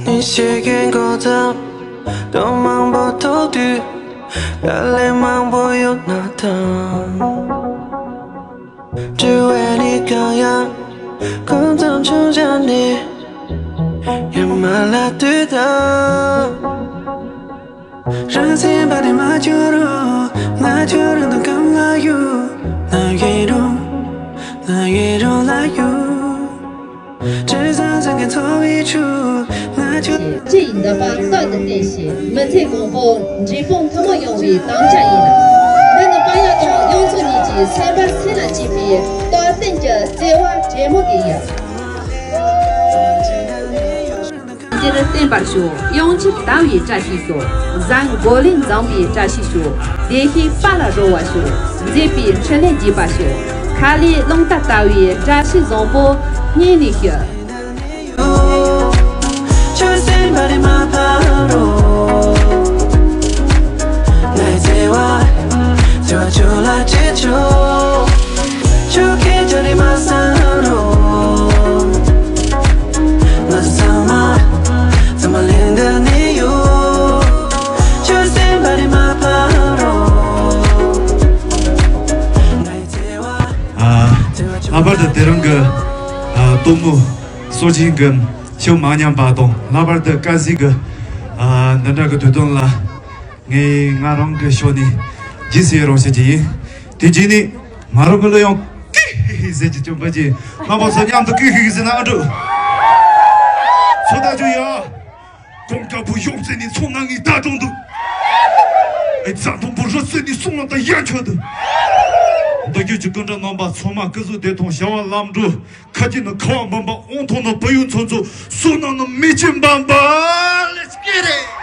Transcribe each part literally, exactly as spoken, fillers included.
ནི་ཤེས་མཁན་གོ་ཙམ་དོན་མང་པོ་ཐོག་དུས་དཀའ་ལས་མང་པོ་ཡོད་ན་ཐང་། དྲི་བའི་ནི་གང་ཡང་གོ་ཙམ་ཆུང་ཆ་ནས་ཡ་མ་ལ་དུས་དང་རང་སེམས་པ་དེ་མ་བཅོས་རོགས། ང་བཅོས་རང་དང་གང་ལ་ཡོད། ང་ཡི་རོ། ང་ཡི་རོ་ལ་ཡོད། བྲེལ་ཟང་ཟིང་གི་འཚོ་བའི་ཁྲོད་ང་བཅོས། ལྕེ་ཡི་འདབ་པ་སྟག་ཏུ་བསྟན་ཞིང་། མི་ཚེ་གང་པོ་འབྲས་སྤུངས་ཐུན་མོང་ཡོང་བའི་དམ་བཅའ་ཡིན། འདི་ནི་པ་ཡ་དང་གཡང་ཚོ་གཉིས་ཀྱི་སེམས་པ་སེམས་ལ་གཅིག་པའི་རྟག་བརྟན་གྱི་བརྩེ་བ་དྲེད་མོ་དེ་ཡིན། སྤྱིར་བརྟན་པར་ཤོག། གཡང་ཆིབས་དར་བའི་བཀྲ་ཤིས་ཤོག། བཟང་གོ་ལེན་འཛོམས་པའི་བཀྲ་ཤིས་ཤོག། བདེ་གཤེགས་དཔལ་ལ་རོལ་བར་ཤོག། མཛེས་པའི་འཕྲིན་ལས་རྒྱས་པར་ཤོག། ཁ་ལས་རླུང་རྟ་ལྟ་བུའི་བཀྲ་ཤིས་བཟང་པོ་སྙིང་ནས་ཞུ། ཆོས་སེམས་པ་རེ་མ་ཕམ་རོགས། ངའི་བརྩེ་བ་བརྩེ་བ་ཁྱོད་ལ་སྤྲད་ཆོག། ཆོས་ཁྱེད་ཅག་རེ་མ་བསམ་རོགས། ང་ཚང་མ་ཚང་མ་ལས་འདི་ནས་ཡོད། ཆོས་སེམས་པ་རེ་མ་ཕམ་རོགས། ངའི་བརྩེ་བ། ཨ། ལྷག་པར་དུ་དེ་རིང་གི་ཨ། སྟོན་མོ་གསོ་སྦྱིན་གྱི་ཤོ་མ་ཉམས་པ་དང་། ལྷག་པར་དུ་དཀར་ཟས་ཀྱི་ཨ། འདི་འདྲ་གི་དུས་སྟོན་ལ་ངས་ང་རང་གི་ཤོ་ནས་རྗེས་སུ་ཡི་རང་བྱེད་ཀྱི་ཡིན། དེ་རྗེས་ནས་ང་རང་གི་གླུ་དབྱངས་ཀི་ཧི་ཧི་ཟེར་གྱི་བཅོམ་པ་གྱིས་རྣམ་པ་ཚོ་མཉམ་དུ་ཀི་ཧི་ཧི་ཟེར་ན་ཨ་འགྲོ། ཚོ་ད་ཅུ་ཡ། གོང་དཀར་པོ་ཡོང་ཚེ་ནི་ཚོང་ན་ངའི་ད་གྲོང་དུ། ཨེ་རྩ་དང་པོ་རོ་ཚེ་ནི་སོང་ལ་ད་ཡ་ཆོད་དུ། མདོ་རྒྱུད་ཀྱི་ཀུན་འདྲ་རྣམ་པ་ཚང་མ་སྐུ་གཟུགས་བདེ་ཐང་བྱ་བ་ལམ་འགྲོ། ཁ་ཅིག་ནི་ཁ་བ་འབམ་པ་དབང་ཐང་ན་བུ་ཡུག་ཚོན་ཚོ་སོ་ན་ན་མེ་ཆེན་འབམ་པ། Let's get it!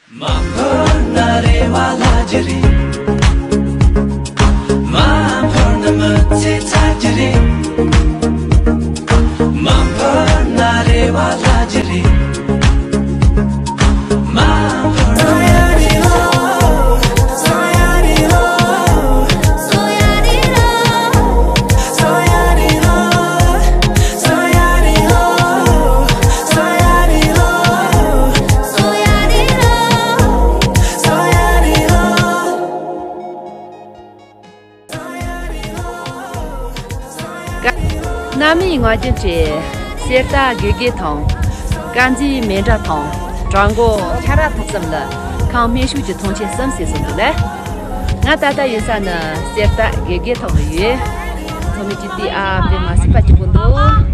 མ་འཕུར་ན་རེ་བ་ལྷ་རྒྱུ་རེད། མ་འཕུར་ན་མི་ཚེ་ཚར་རྒྱུ་རེད། མ་འཕུར་ན་རེ་བ་ལྷ་རྒྱུ་རེད། མ་འཕུར་ན། གནམ་མེད་ངར་རྒྱུན་གྱི་གསེར་རྟ་དགེ་དགེ་དང་། དཀར་མཛེས་མེ་འདྲ་དང་། བྲག་མགོ་ཁྱ་ར་ཐོག་གསུམ་ལ་ཁང་སྨན་ཤུགས་ཀྱི་ཐོན་སྐྱེད་གསུམ་ཟེར་སྲོལ་འདུག་ལ། ང་ད་ལྟ་ཡོད་ས་ནི་གསེར་རྟ་དགེ་དགེ་ཐོག་ལ་ཡོད། ཚང་མས་ཅིག་བལྟས་ཨ། དཔེ་མ་སྲིད་པ་སྐྱིད་པོ་འདུག།